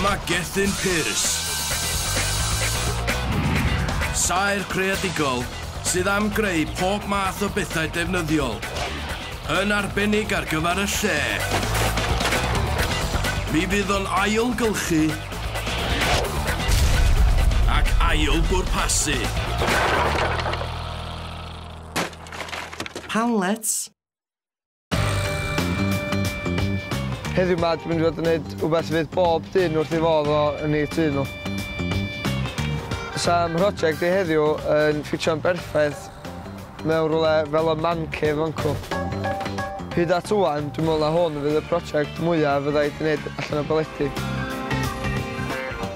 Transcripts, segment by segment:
Dyma Gethin Pearce. Saer creadigol sydd am greu pob math o bethau defnyddiol, yn arbennig ar gyfer y lle. Mi fydd o'n ailgylchu ac ail-bwrpasu. Pallets. Heddiw 'ma dwi'n mynd i fod yn neud wbath fydd bob dyn wrth ei fodd o yn eu tŷ nhw. Sa mhroject i heddiw yn ffitio'n berffaith mewn rwle fel y man cave fancw. Hyd at ŵan, dwi'n meddwl na hwn fydd y prosiect mwya fydda i 'di neud allan o baledi.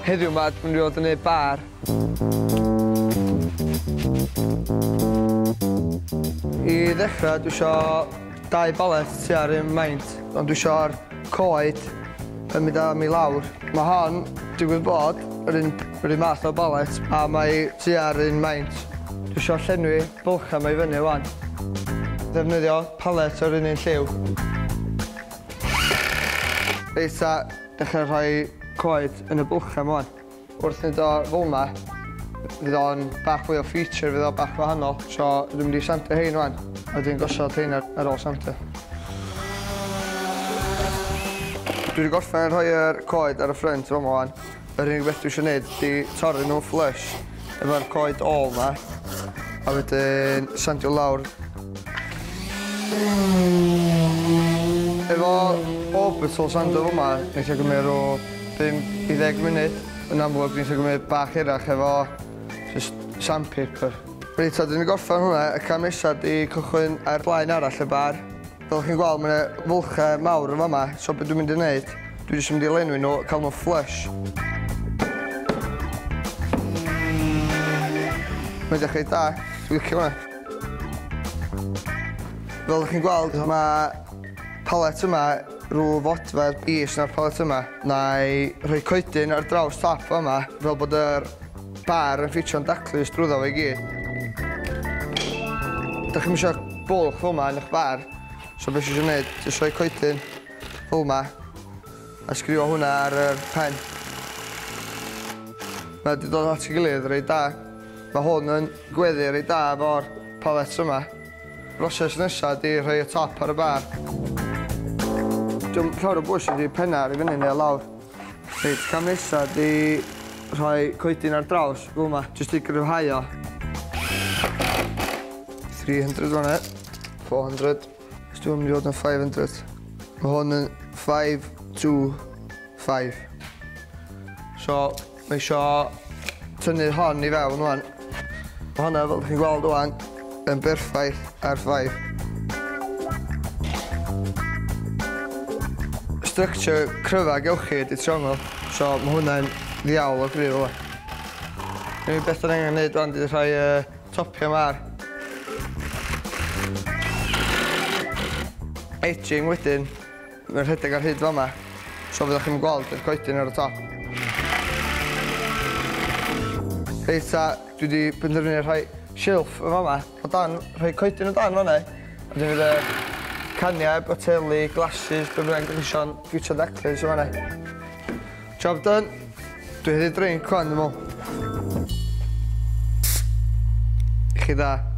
Heddiw 'ma dwi'n mynd i fod yn neud bar. I ddechra dwi isio dau balet tua'r un maint, ond dwi isio'r coed yn mynd am i lawr. Ma' hon, digwydd bod, yr un yr un math o balet a mae tua'r un maint. Dwi isio llenwi bylcha 'ma i fyny ŵan. Ddefnyddio palet o'r un un lliw. Reit ta, dechra rhoi coed yn y bylcha 'ma ŵan. Wrth neud o fel 'ma, fydd o'n bach fwy o feature, fydd o bach wahanol. So dwi'n mynd i sandio hein ŵan, a wedyn gosod hein ar ôl sandio. Dwi wedi gorffen rhoi yr coed ar y ffrynt fama ŵan. Yr unig beth dwi isio neud 'di torri nhw'n flush efo'r coed ôl 'ma, a wedyn sandio lawr. Efo orbital sander fel 'ma, neith o gymryd rw 5 i 10 munud. Yn amlwg neith o gymryd bach hirach efo jyst sandpaper. Reit ta, dwi 'di gorffen hwnna, y cam nesa 'di cychwyn ar blaen arall y bar. Fel chi'n gweld ma' 'na fylche mawr yn fama, so be' dwi'n mynd i neud, dwi jyst yn mynd i lenwi nhw, ca'l nhw'n flush. Mae'n edrych reit da, dwi'n licio hwnna. Fel chi'n gweld, ma' palet yma rhyw fodfedd is na'r palet yma. Na i rhoi coedyn ar draws top fama, fel bod yr bar yn ffitio'n daclus drwyddo fo i gyd. Dach chi'm isio bwlch fel 'ma yn 'ych bar, so be' sy isio neud, jyst rhoi coedyn fel 'ma a sgriwio hwnna ar yr pen. Mae 'di dod at 'i gilydd reit da. Ma' hwn yn gweddu reit da efo'r palets yma. Broses nesa 'di rhoi y top ar y bar. Dio'm llawer o bwys ydi penna ar i fyny neu lawr. Reit, cam nesa 'di rhoi coedyn ar draws fel 'ma, jyst i gryfhau o. 300 fan 'na, 400. Os dwi'n mynd i fod yn 500. Mae hwn yn 525. So, mae isio tynnu hon i fewn ŵan. Ma' hwnna, fel chi'n gweld ŵan, yn berffaith ar 5. Structure cryfa gewch chi ydi triongl, so ma' hwnna'n ddiawl o gryf fel 'a. Unig beth 'dan ni angen neud ŵan 'di rhoi y topia 'ma ar. Edging wedyn, mae'n rhedeg ar hyd fama, so fyddwch chi'm yn gweld yr coedyn ar y top. Reit ta, dwi 'di penderfynu rhoi shilff yn fama, o dan, rhoi coedyn o dan fan'na, a wedyn fydd y caniau, boteli, glasses, be' bynnag 'dych chi isio'n ffitio daclus yn fan 'na. Job done. Dwi haeddu drink ŵan dwi me'wl. I chi dda.